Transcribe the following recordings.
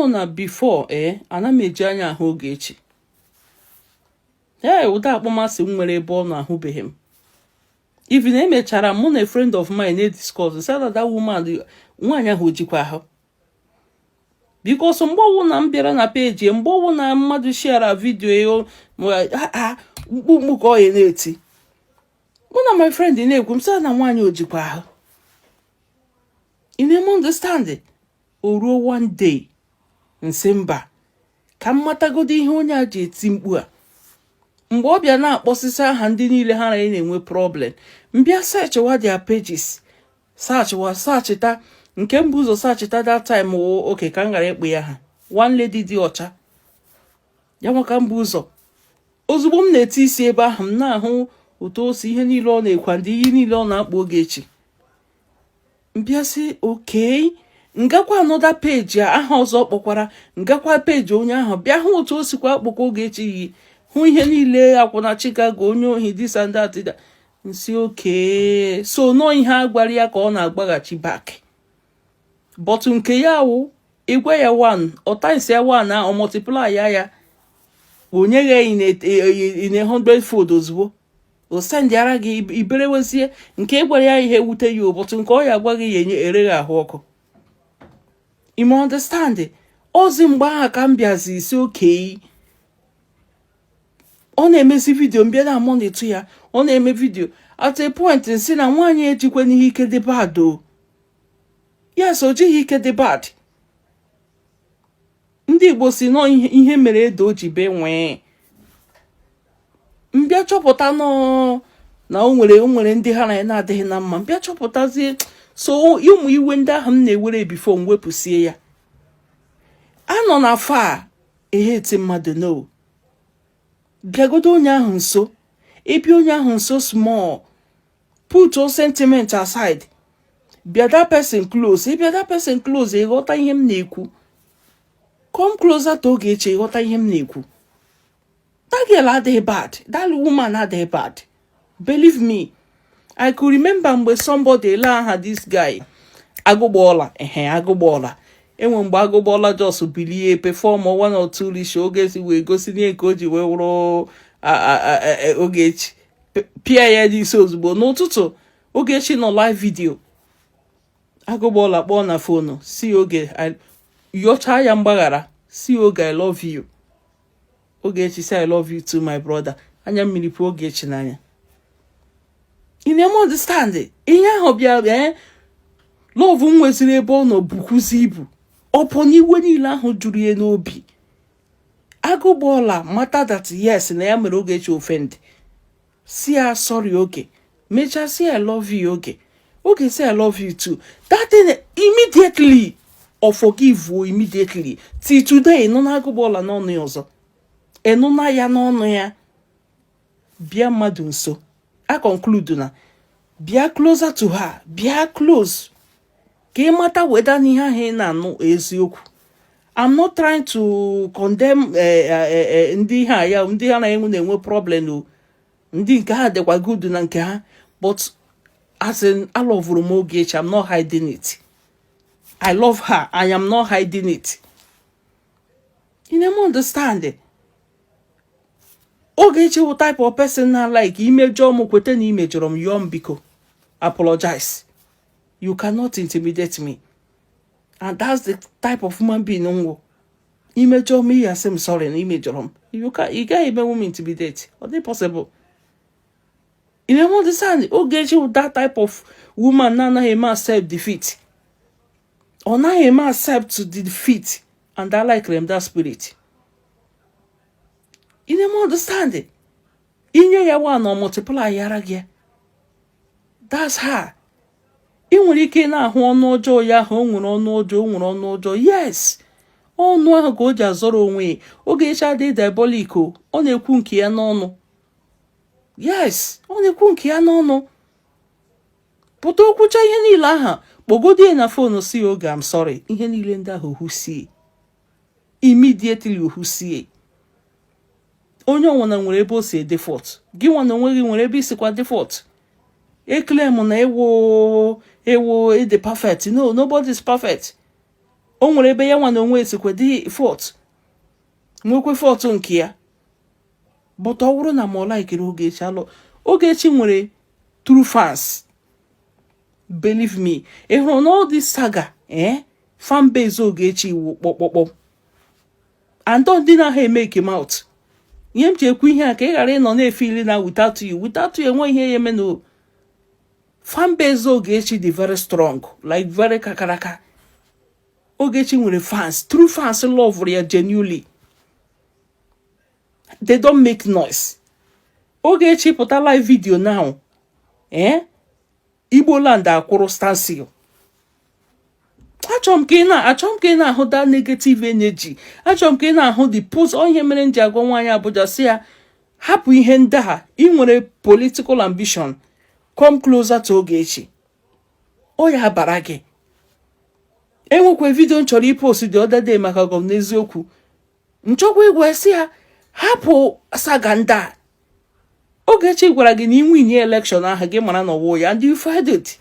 know na before, ana m eji anya ahụ Ogechi. Ee, ụda akpọmasị m nwere ebe ọ na-ahụbeghị m. Even emechara mụ na a friend of mine na-ediscuss, say that that woman, nwaanyị ahụ, jikwa ahụ, because mgbe ọwụ na m bịara na peji, mgbe ọwụ na mmadụ share video ha, mkpu mkpu ka ọ ya na-eti. Mụ na my friend na-ekwu, m sị na nwaanyị ojikwa ahụ. Ị na-eme understand? O ruo one day, nsị mba, ka m matagodo ihe onye a ji eti mkpu a. Mgbe ọ bịa na-akpọsịsị aha ndị niile ha na ya na-enwe problem, mbịa searchwa their pages, searchwa, searchita nke mbụ ụzọ, searchita that time wụ oke ka m ghara ịkpụ ya ha. One lady dị ọcha ya nwaka mbụ ụzọ. Ozugbo m na-eti isi ebe ahụ, m na-ahụ otu o si, ihe niile ọ na-ekwa, ndị iyi niile ọ na-akpọ Ogechi. Mbịa sị okay, ngakwa another page, aha ọzọ kpọkwara, ngakwa peji onye ahụ, bịa hụ otu o sikwa akpọkwa Ogechi iyi, hụ ihe niile, akwụna Chicago, onye ohi, this and that. Nsi okay, so nọọ ihe a gwara ya ka ọ na-agbaghachi back. But nke ya wụ ịgwa ya one, ọ times ya one, ọ multiply ya, ya onye gha in a hundred fold. Ozugbo o sendịara gị iberewezie nke ị gwara ya ihe wute ya ụbọchị nke ọ ya agwa gị, ya enye ere gị ahụ ọkụ. Ime understand? Ozi mgbe ahụ ka m bịazi isi okay, ọ na-emezi video, mbịa na monitor ya, ọ na-eme video. At a point, nsị na nwaanyị ejikwa n'ihe ike dị bad o. Yes, o jighị ike dị bad. Ndị Igbo si nọ ihe mere ede o ji bee nwee. Mbịa chọpụta nọ na o nwere ndị ha na ya na-adịghị na mma. Mbịa chọpụtazie, so ụmụ iwe ndị ahụ m na-ewere before, m wepụsie ya. Anọ na fa ihe eti mmadụ no bịagodo onye ahụ nso, ịbịa onye ahụ nso small, put all sentiment aside, bịa that person close. Ịbịa that person close, ịghọta ihe m na-ekwu. Come closer to Ogechi, ịghọta ihe m na-ekwu. That girl adịghị bad, that woman adịghị bad, believe me. I could remember mgbe somebody ele aha this guy Agụgbọọla, ehe, Agụgbọọla. Enwe mgbe Agụgbọọla just bilie perform one or two rish, Ogechi wee gosi n'ihe nke o ji wee wụrụ Ogechi pịa ya n'isi ozugbo. N'ụtụtụ, Ogechi nọ live video, Agụgbọọla kpọọ na phone, si Oge yọchaa ya mgbaghara, si Oge, "I love you." Ogechi si, "I love you too, my brother." Anya mmiri pụọ Ogechi n'anya. Ị na-eme understand? Ihe ahụ bịa, ee, love m nweziri ebe ọ nọ bukwuzi ibu ọpọ n'iwe niile ahụ juru ya n'obi. Agụgbọọla mata that yes, na ya mere Ogechi offend, si ya sorry. Oge mechaa si, "I love you." Oge Oge say, "I love you too." That thing immediately or forgive o immediately. Till today, nọ na Agụgbọọla n'ọnụ ya ọzọ, ịnụna ya n'ọnụ ya. Bịa mmadụ nso, a conclude na bịa closer to her, bịa close ka ị mata weda n'ihe ahụ ị na-anụ eziokwu. I'm not trying to condemn ndị ha ya, ndị ha na-enwe na-enwe problem o. Ndị nke ha dịkwa good na nke ha, but as in, aloverụ m Ogechi. I'm not hiding it. I love her. I am not hiding it. You never understand? Ogechi wụ type of person na like imejọ m, kwete na imejọrọ m, yọọ m biko, apologize. You cannot intimidate me, and that's the type of human being m wụ. Imejọ m, ihe asị m sorry na imejọrọ m. You can, ị gaghị emenwu m intimidate. Ọ dị possible? You never understand? Ogechi wụ that type of woman na-anaghị eme accept defeat. Ọ naghị eme accept defeat, and I like them, that spirit. You never understand? Inye ya one, ọ multiply yara gị. That's her. Ị nwere ike na-ahụ ọnụ ọjọọ ya ahụ, o nwere ọnụ ọjọọ, o nwere ọnụ ọjọọ. Yes, ọnụ ahụ ka o ji azọrọ onwe ya. Ogechi adịghị diabolic o. Ọ na-ekwu nke ya n'ọnụ. Yes, ọ na-ekwu nke ya n'ọnụ. Pụta okwucha ihe niile aha, kpọgodie na phone, si Oge, "I'm sorry." Ihe niile ndị ahụ husie immediately, husie. Onye ọnwụna nwere ebe o si edefault. Gị nwa na onwe gị nwere ebe isikwa default. Eclaim na ewo ewo ịdị perfect? No, nobody is perfect. O nwere ebe ya nwa na onwe esikwe dị fault, nwekwe fault nke ya, but ọ bụrụ na ma ọ likeri Ogechi alụ. Ogechi nwere true fans, believe me. Ị hụrụ na all this saga, fan base Ogechi wụ kpọkpọkpọ and ndị na-ahụ eme mouth. Ihe m ji ekwu ihe a ka ị ghara ịnọ na-efeeli na without you enwe ihe ya eme na fan base Ogechi dị very strong, like very kakaraka. Ogechi nwere fans, true fans love ya genuinely. They don't make noise. Ogechi pụta live video now, Igbo land akwụrụ stand still. Achọrọ m ka ị na-ahụ that negative energy. Achọrọ m ka ị na-ahụ the post. Ọ ihe mere m ji agwa nwaanyị Abuja si ya hapụ ihe ndị a. Ị nwere political ambition, come closer to Ogechi, ọ ya bara gị. Enwekwa video m chọrọ ipost the other day maka Governor Eziokwu. Nchọkwa ịgwa si ya hapụ saga ndị a. Ogechi gwara gị na iwin election ahụ, gị mara na ọwụ ya, and you failed it,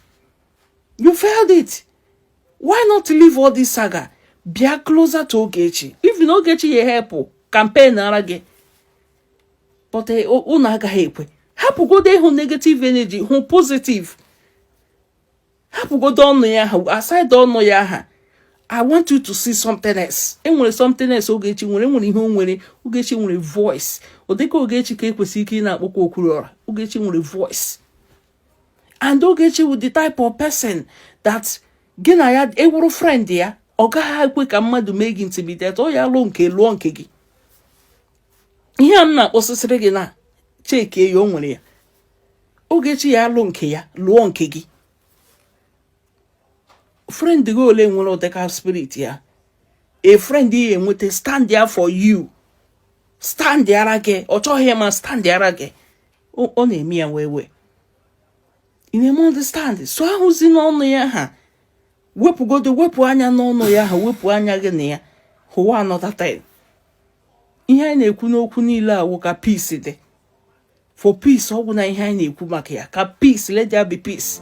you failed it. Why not leave all this saga, bịa closer to Ogechi? Even Ogechi ya help campaign ara gị, but unu agaghị ekwe. Hapụgodo ịhụ negative energy, hụ positive. Hapụgodo ọnụ ya ahụ aside, ọnụ ya aha. I want you to see something else. Enwere something else Ogechi nwere. Enwere ihe o nwere. Ogechi nwere voice. Ọ dịka Ogechi ka ekwesị ike ị na-akpọkwa Okwuluọra. Ogechi nwere voice, and Ogechi with the type of person that gị na ya ewuru friend ya, ọ gaghị ekwe ka mmadụ mee gị intimidate. Ọ ya lụọ nke lụọ nke gị. Ihe a m na-akpọsịsịrị gị na cheke ya, o nwere ya. Ogechi ya alụ nke ya lụọ nke gị. Friend gị ole nwere ụdịka spirit ya? A friend ya enweta stand there for you, stand ara gị. Ọ chọghị ma stand ara gị, ọ na-eme ya wee wee. Ị na-eme understand? So ahụzi n'ọnụ ya ha, wepụgodo, wepụ anya n'ọnụ ya ha, wepụ anya gị na ya, hụwa another thing. Ihe anyị na-ekwu n'okwu niile awụ ka peace dị, for peace. Ọ bụ na ihe anyị na-ekwu maka ya ka peace, let there be peace.